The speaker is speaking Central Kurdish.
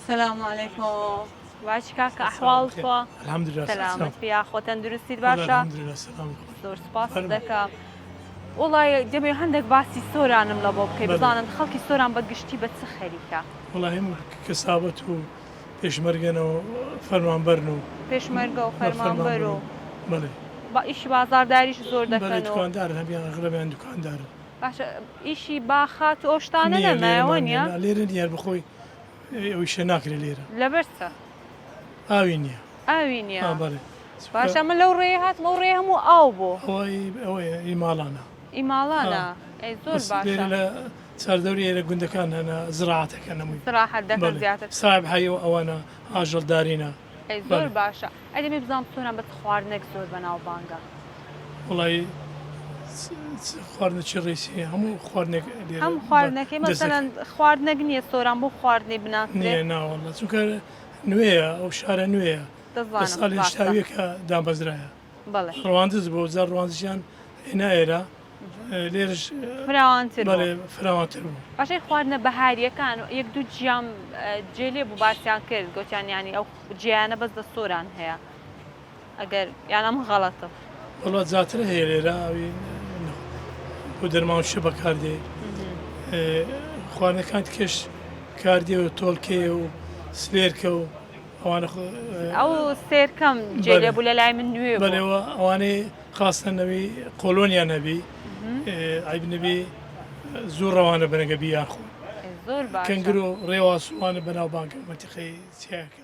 سلام علیکم باش کاکە ئەحواڵ تۆ الحمدلله سەلامەت بی یاخۆ تەندروستیت باشە الحمدلله سلام زۆر سپاست دەکەم وڵی دەمێ هەندێک باسی سۆرانم لە بۆ بکەی بزانم خەڵکی سۆران بە گشتی بە چ خەریکە وەڵا هەموو کەسابەت و پێشمەرگەن و فەرمانبەرن و پێشمەرگە و فەرمانبەر و بەڵێ با ئیشی بازارداریش زۆر بەڵێ دەکەن و دوکاندارن هەمیان ئەغلەبیان دوکاندارن باشە ئیشی باخات و ئەو شتانە نییە نەمایەوە لێرەمان نییە نییە نا لێرە نییە هەر بەخۆی ئەو ئیشە ناکرێ لێرە. لەبەر چ؟ ئاوی نییە. ئاوی نییە. ئا بەڵێ. باشە من لەو ڕێیە هاتم ئەو ڕێیە هەموو ئاو بوو. ئەوە ئی ئەوەیە ئی ماڵانە. ئی ماڵانە؟ ئەی زۆر بەس لێرە باشە. لە چاردەوری ئێرە گوندەکان هەنە زراعەت ئەکەن هەمووی. زراعەت دەکەن بەڵێ. زیاتر. ساحێب حەی و ئەوانە ئاژەڵدارینە. ئەی زۆر بەڵێ. باشە. ئەی دەمێ بزانم سۆران بە چ خواردنێک زۆر بەناوبانگە؟ وەڵای چ خواردنێکی ڕیسی هەموو خواردنێک لێرە هەموو خواردنەکەی دەست مەسەلەن دەکەوێت. خواردنێک نییە سۆران بۆ خواردنی بناسرێ؟ نییە نا وەڵا چونکە نوێیە ئەو شارە نوێیە لە دەزانم ساڵی ڕاستە. هەشتاویەکە دامەزرایە بەڵێ. ڕواندز بوو جا ڕواندزیان هێنا ئێرە لێرەش فراوانتر بوو. بەڵێ فراوانتر بوو. باشە خواردنە بەهارییەکان یەک دوو جیام جێ لێ بوو باسیان کرد گوتیان یانی ئەو جیانە بەس لە سۆران هەیە ئەگەر یان ئەم غەڵەتم. وەڵا زیاتر هەیە لێرە ئەوی بۆ دەرمان شە بەکاردێ خواردنەکان کێش کاردێ و تۆڵکێ و سلێرکە و ئەوانە ئەو سێرکەم جێ لێ بوو لە لای من نوێ بوو. بەڵێ ئەوانەی خاستە نەوی قۆلۆنیان هەبی عیب نەبی زوو ڕەوانە بنەگە بیان خۆن زۆر باشە. کەنگر و ڕێواس وانە بەناوبانگە مەنتیقەی چیاکە.